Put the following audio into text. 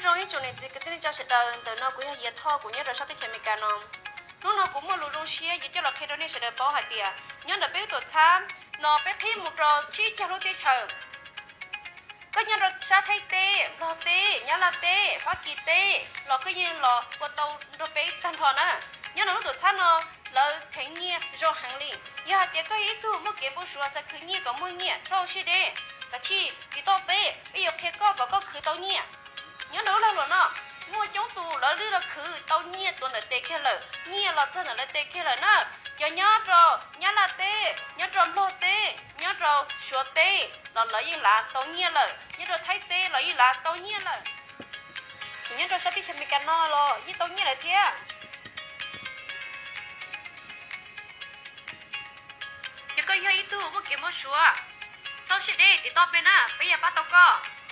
Zoo ib tsoom niam txiv kwv tij neej tsa sawv daws, ntawm no kuv yog Yias Thoj, kuv nyob rau sab teb chaws Amelikas no. Hnub no kuv muaj lus zoo siab yuav coj los qhia rau nej sawv daws paub hais tias nyob ntawm peb lub tuam txhab no peb qhib mus rau tsib caug lub teb chaws. Koj nyob rau sab Thaib teb, Nplog teb, Nyab Laj teb, Fab Kis teb los koj yeej los ua tau nrog peb tag nrho na. Nyob rau lub tuam txhab no lawv theev nyiaj zoo heev li. Yog hais tias koj yog ib tug muaj kev npau suav xav khwv nyiaj kom muaj nyiaj, txhob ua siab deb, kav tsij tiv toj peb, peb yuav qhia koj kom koj khwv tau nyiaj. Nyob rau lub lag luam no muaj coob tus lawv twb los khwv tau nyiaj tuav ntawm tes kiag lawm, nyiaj los txog ntawm lawv tes kiag lawm na. Cov nyob rau Nyab Laj teb, nyob rau Nplog teb, nyob rau Suav teb los lawv yeej lav tau nyiaj lawm, nyob rau Thaib teb los yeej lav tau nyiaj lawm. Nyob rau sab teb chaws Amelikas no los yeej tau nyiaj lawm thiab. Yog koj yog ib tug muaj kev npau suav, txhob siab deb, tiv toj peb na, peb yuav pab tau koj.